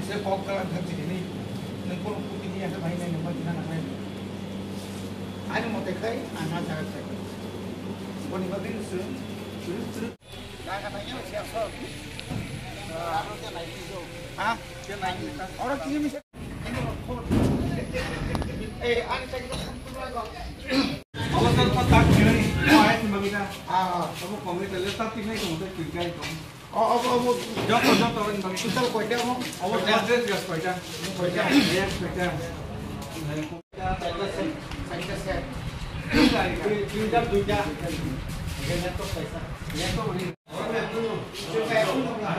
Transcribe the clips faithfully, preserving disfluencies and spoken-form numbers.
Se kok kalam kha chini ni. Nang kono kuti ni asa bahai nai nang bati na nang nai. Ani mote khai ang ha jaga khai. Boni bagwi ni se. Jaga nai ya se so. Ha? Oro tini mi se. Eh, ani tagi. Abo sir pa tak kiri. Ai ni bagita. Ah, ah. Abo kongre tele tak tinai kong te kirkai kong. Oh, abo, abo. Joto, joto, rin bagi. Total koita mo? Abo dress, dress, dress koita. Koita. Yes, koita. Saita set, saita set. Duita, duita. Duita, duita. Ini laptop paisa. Laptop ini. Orang laptop. Orang laptop.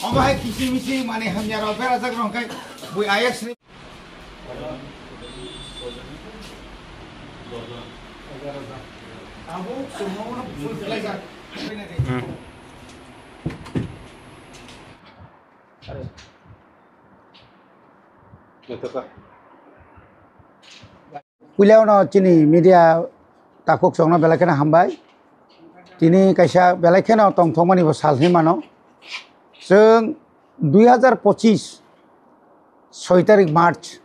Omo hai kisi misi mane hamya rok berajak rok khe bui I A S ni. Abo chwngno full khlaijak. Puila ono chini media takhuk chwngno belai kheno hambai. Tini kaisa belai kheno tongthokmani bo sal hinwi mano. Chwng dui hazar pochis soi tarik March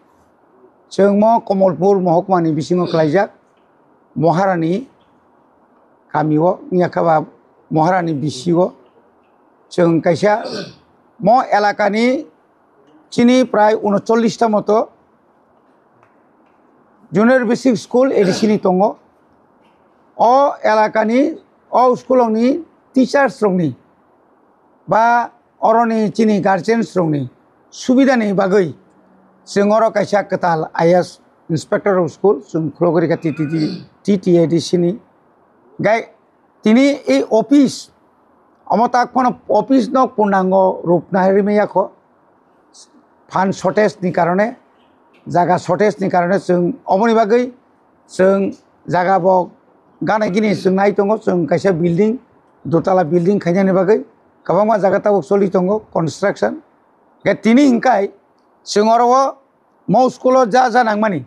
chwng mo Komolpur mohokmani bisingo khlaijak Moharani kamio wngya kha ba Moharani B C o chwng kaisa mo elakani chini prai unochollish ta moto Junior Basic School A D C ni tongo. O elakani, o school ni teachers rokni ba oroni chini guardians rokni subidani bagwi chwng oro kaisa kwtal I A S inspector of school chwng khulogwi rikha T T D, T T A D C ni. Gai tini ei office, omo tak phano office no purnango rup nai rimwi yakho. Phan shortage ni karone, jaga shortage ni karone chwng oboni bagwi chwng jaga bo gana gini chwng nai tongo, chwng kaisa building, dotala building khainani bagwi kwbangma jaga tabuk choli tongo construction. Ge tini hingkai chwng oro o mo school o ja ja nangmani,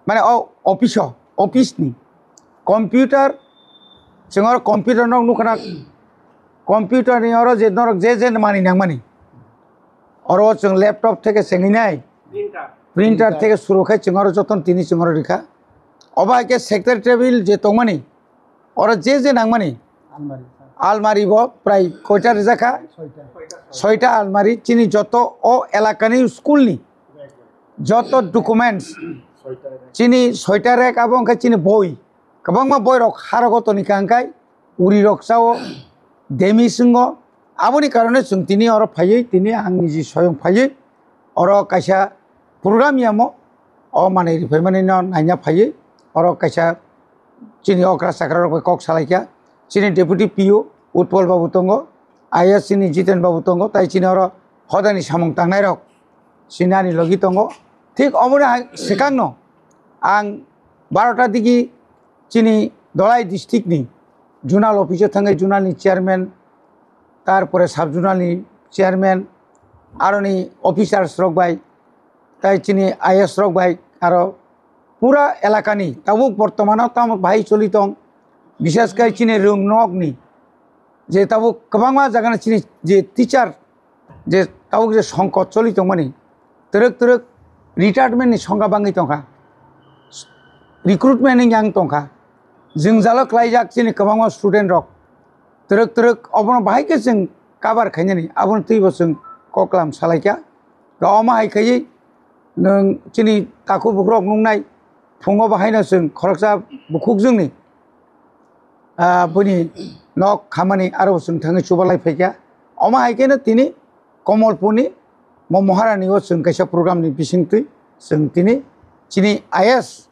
mane o office o, office ni computer, chwng oro computer no nukha na, computer ni oro je norok je je mani nangmani, oro chwng laptop theke chengwi nai, printer theke suru khai chwng oro jotono tini chwng oro rikha. Obo hai khe secretary table je tongmani, oro je je nangmani, almari bo prai koita rijak kha? Soita almari. Chini joto o elakani school ni joto documents, chini soita rek, abo wngkha chini boi, kwbangma boi rok ha rogo toni kha, hingkai uri rok chao, demi swngo. Aboni karone chwng tini oro phaiwi tini ang niji soyong phaiwi oro kaisa program yamo o manwi rwphaimani no naina phaiwi oro kaisa chini okra chakra rok bai kok salaikha. Chini deputy P O Utpal babu tongo, I A S chini Jiten babu tongo, tai chini oro hodani samung tangnai rok chini ani logi tongo. Thik oboni hai swkangno ang barota digi chini Dholai district ni zonal office o thangwi zonal ni chairman, tarpore sub zonal ni chairman, aroni officers rok bai, tai chini I A S rok bai, aro pura elakani tabuk bortomano tamo bahai choli tong, bishes khai chini rwngnokni je tabuk kwbangma jagano chini je teacher je tabuk je songkot choli tongmani, twrwk twrwk retirement ni songkha bangwi tongkha, recruitment ni yang tongkha, jwngjalo klaijak chini kwbangma student rok, twrwk twrwk obono bahai khe chwng cover khainani, abono twibo chwng koklam salaikha. Ga omo hai khaiwi nwng chini takhuk bukhuk rok nuknai, phungo bahaino chwng khoroksa bukhukjwngni ah, buini nok khamani aro chwng thangwi chubalai phaikha. Omo hai kheno tini Komolpurni mo Moharani o chwng kaisa program ni bisingtwi chwng tini chini I A S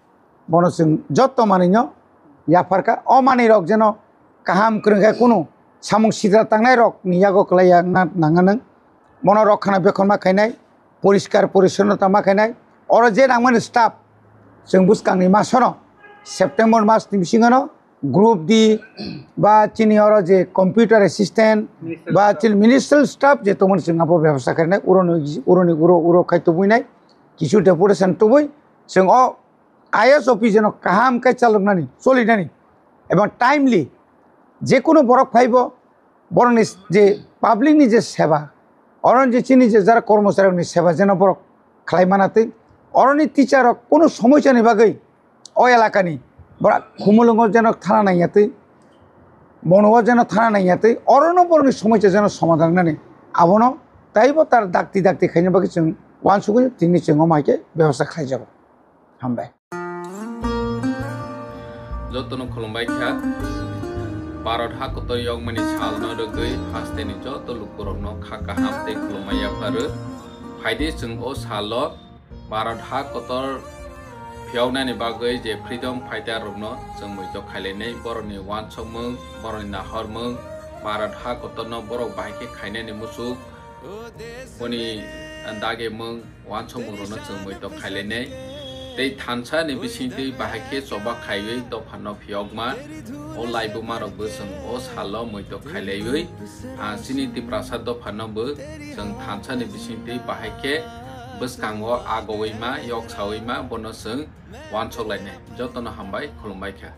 bono chwng jotto manwino yapharkha. O manwirok jeno kaham kwrwngkhe kunu samung sitra tangnai rokni yago kwlaiya wngna nanganw. Bono rok khana bekhon ma khainai, poriskar porissonnota ma khainai. Oro je nangmani staff, chwng bwskangni masono, September masni bisingono group D ba chini oro je computer assistant ba chini ministerial staff je tongmani chwng abo bebostha khainai, uroni, uroni uro, uro khai tubuinai, kisu deputation tubui, chwng o I A S office jeno kaham khe chaloknani, cholinani, ebong timely je kono borok phaibo borokni je public ni je seba, oro je chini je jara kormochari rokni seba jeno borok khlai mana twi, oroni teacher rok kono somosa ni bagwi o elakani borok Khumulwngo jeno thana nangya twi, Bono jeno thana nangya twi, orono borokni somosa jeno somadhan nani, abono taibo tar dakti dakti khaina bagwi chwng uansugwi tini chwng omo hai khe bebosta khlaijago. Hambai. Jotono khulumbai kha. Bharat ha kotor yokmani salno rwgwi hasteni joto lukurokno kha kaham tei khulumma yapharwi. Phaidi chwng o salo Bharat ha kotor phiyoknani bagwi je freedom fighter rokno chwng muitok khailainai, borokni uansukmung, borokni nahormung, Bharat ha kotorno borok bahai khe khainani muchuk, boni dagimung, uansukmungrokno chwng muitok khailainai. Tei thansa ni bisingtwi bahai khe choba khaiwi dophano phiyokma, o laibumarokbo chwng o salo muitok khailaiwi, ah, chini Tiprasa dophano bo chwng thansa ni bisingtwi bahai khe bwskango agowi ma, yok sawi ma, bono chwng uansuk lainai. Jotono hambai, khulumbai kha.